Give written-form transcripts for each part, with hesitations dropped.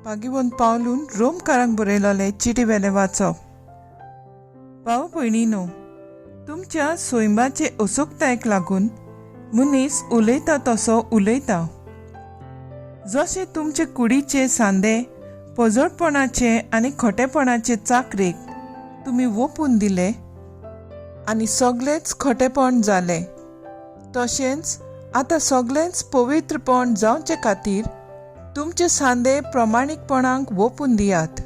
भागिवंत पावलून रोमकारांक बरयलोले चिटी वेलें वाचप. भाव भयणीनो, तुमच्या सोयंबाचे असोकतायेक लागून मनीस उलयता तसो उलयता. जशे तुमचे कुडीचे सांदे पोजडपणाचे आनी खोटेपणाचे चाकरेक तुमी वोपून दिले आनी सगलेंच खोटेपण जालें, तशेंच आतां सगलेंच पवित्रपण जावचे खातीर तुमचे सांदे प्रमाणीकपणाक वोपून दियात.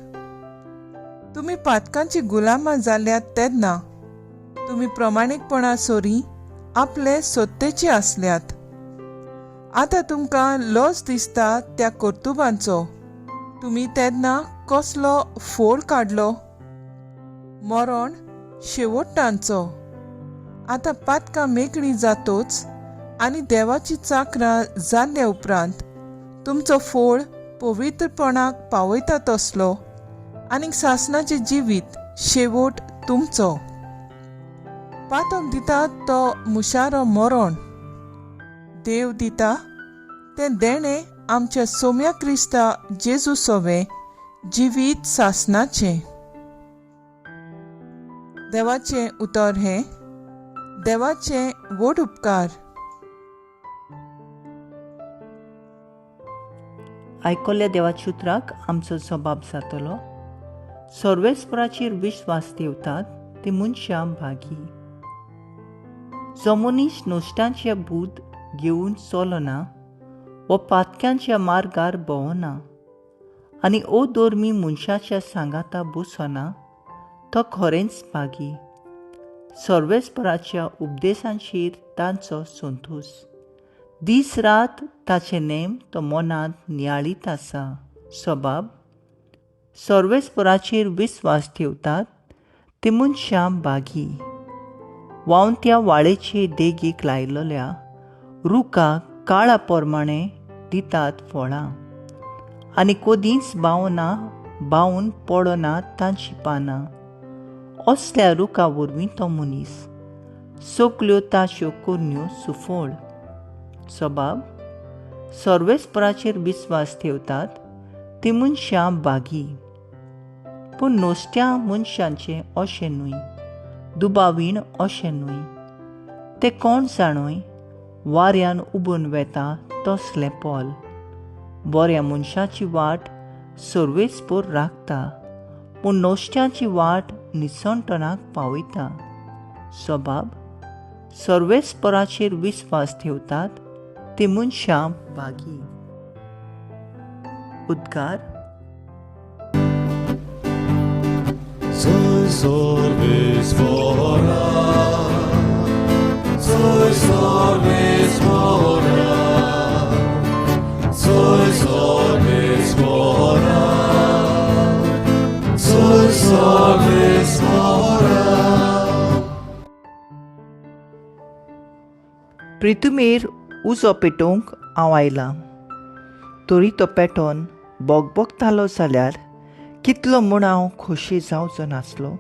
तुमी पातकांची गुलामां जाल्यात तेन्ना तुमी प्रमाणीकपणा सोरी आपले सत्तेची आसल्यात. आतां तुमकां लज दिसता त्या कर्तुबांचो तुमी तेन्ना कसलो फोड काडलो? मरण शेवटांचो. आतां पातकां मेकळीं जातोच आनी देवाची चाकरां जाल्ल्या उपरांत तुमचो फोळ पवित्रपणाक पावयता तसलो आनी सासणाचें जिवीत शेवट तुमचो. पातक दिता तो मुशारो मरण, देव दिता तें देणें आमच्या सोम्या क्रिस्ता जेजू सोवें जिवीत सासणाचें. देवाचें उतर हें देवाचें व्हड उपकार. आयकल्ल्या देवाच्या उतराक आमचो जबाब जातलो. सर्वेस्पराचेर विश्वास ठेवतात ती मनशां भागी. जो मनीस नश्टांचे बूद घेवन चलना वो पातक्यांच्या मार्गार भोंवना आनी अधर्मी मनशाच्या सांगाता बसना तो खरेंच भागी. सर्वेस्पराच्या उपदेशांचेर तांचो संतोश. दीस रात ताचे नेम तो मनांत नियाळीत आसा. सबाब सर्वेस्पराचेर विस्वास ठेवतात ते मनशां भागी. व्हांवत्या वाळेचे देगेक लायलेल्या रुखाक काळा प्रमाणे दितात फळां आनी कदींच बावना बावून पडना तांची पानां. असल्या रुखा वरवीं तो मनीस सगल्यो ताच्यो करण्यो सुफळ. सबाब सर्वेस्पराचेर विस्वास ठेवतात ती मनशां भागी. पूण नश्ट्या मनशांचें अशें न्हय, दुबावीण अशें न्हय. ते कोण जाणूय वाऱ्यान उबून वेता तसलें पोल. बऱ्या मनशाची वाट सर्वेस्पर राखता, पूण नश्ट्याची वाट निसणटणाक पावयता. सबाब सर्वेस्पराचेर विस्वास ठेवतात ते मनशां भागी. उद्गार. प्रितुमेर उजो पेटोवंक हांव आयलां, तरी तो पेटोवन बोगबोगतालो जाल्यार कितलो म्हूण हांव खोशी जावचो नासलो.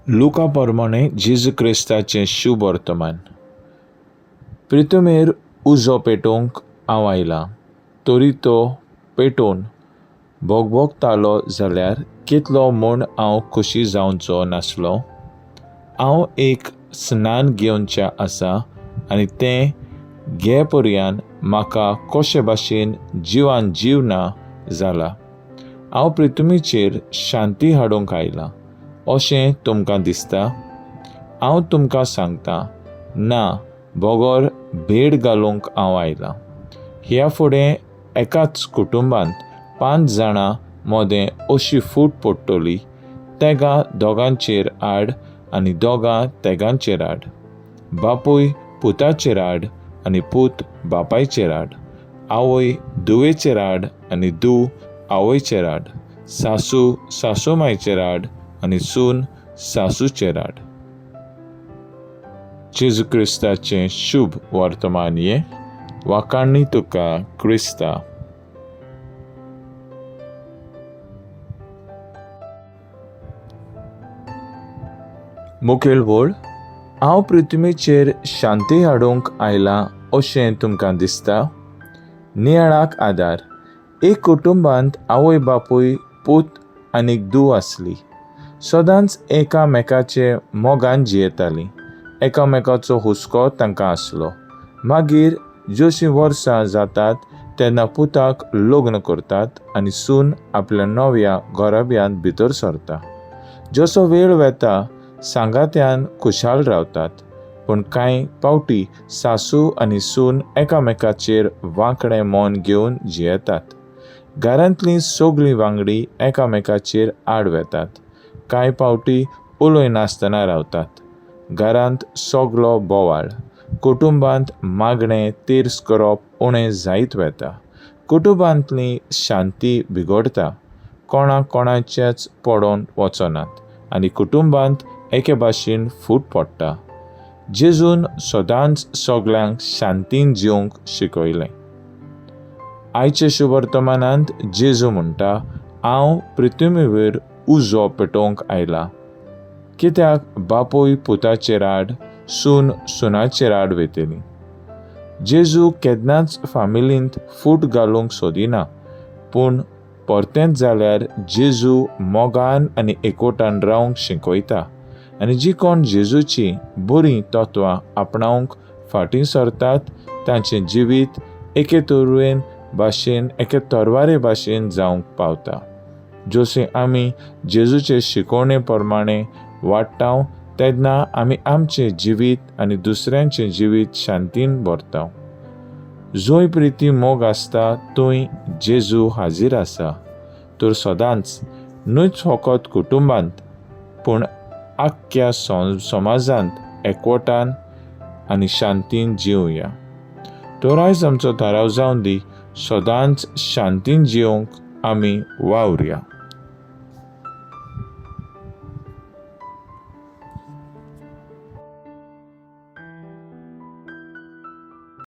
लुका प्रमाणे जेजू क्रिस्ताचें शुभ वर्तमान. प्रितुमेर उजो पेटोवंक हांव आयलां, तरी तो पेटोवन भोगभोगतालो जाल्यार कितलो म्हूण हांव खोशी जावचो नासलो. हांव एक स्नान घेवचें आसा आनी तें घे पर्यान म्हाका कशे भाशेन जिवान जीव ना जाला. हांव प्रितुमीचेर शांती हाडूंक आयलां अशें तुमकां दिसता? हांव तुमकां सांगता, ना, बगर भेड घालूंक हांव आयलां. ह्या फुडें एकाच कुटुंबांत 5 जाणां मदें अशी फूट पडटली, तेगां दोगांचेर आड आनी दोगां तेगांचेर आड, बापूय पुताचेर आड आनी पूत बापायचेर आड, आवय धुवेचेर आड आनी धूव आवयचेर आड, सासू सासूमायचेर आड आनी सून सासूचेर आड. जेजू क्रिस्ताचें शुभ वर्तमान हें. वाखाणणी तुका क्रिस्ता. मुखेल वळ, हांव पृथ्वीचेर शांती हाडूंक आयलां अशें तुमकां दिसता? नियाळाक आदार. एक कुटुंबांत आवय बापूय, पूत आनी धूव आसली. सदांच एकामेकाचे मोगान जियेतालीं. एकामेकाचो हुस्को तांकां आसलो. मागीर जशीं वर्सां जातात तेन्ना पुताक लग्न करतात आनी सून आपल्या नव्या घराब्यांत भितर सरता. जसो वेळ वेता सांगात्यान खुशाल रावतात, पूण कांय पावटी सासू आनी सून एकामेकाचेर वांकडें मन घेवन जियेतात. घरांतलीं सगळीं वांगडी एकामेकाचेर आड वेतात. कांय पावटी उलयनासतना रावतात. घरांत सगलो बोवाळ. कुटुंबांत मागणें तिर्स करप उणें जायत वेता. कुटुंबांतली शांती बिगडता. कोणाक कोणाचेच पडोवन वचनात आनी कुटुंबांत एके भाशेन फूट पडटा. जेजून सदांच सगल्यांक शांतीन जिवंक शिकयलें. आयच्या शुभवर्तमानांत जेजू म्हणटा, हांव पृथ्वीवयर उजो पेटोवंक आयला. कित्याक बापूय पुताचेर आड, सून सुनाचेर आड वेतली. जेजू केन्नाच फामिलींत फूट घालूंक सोदिना, पूण परतेंच जाल्यार जेजू मोगान आनी एकवटान रावंक शिकयता आनी जी कोण जेजूची बरीं तत्वां आपणावंक फाटीं सरतात तांचें जिवीत एके तरेन भाशेन एके तरवारे भाशेन जावंक पावता. जशें आमी जेजूचे शिकवणे प्रमाणे वाडटा तेन्ना आमी आमचें जिवीत आनी दुसऱ्यांचें जिवीत शांतीन भरता. जंय प्रिती मोग आसता थंय जेजू हाजीर आसा. तर सदांच न्हूच फकत कुटुंबांत पूण आख्ख्या समाजांत एकवटान आनी शांतीन जिवया. तर आयज आमचो थाराव जावन दी, सदांच शांतीन जिवंक आमी वावरया.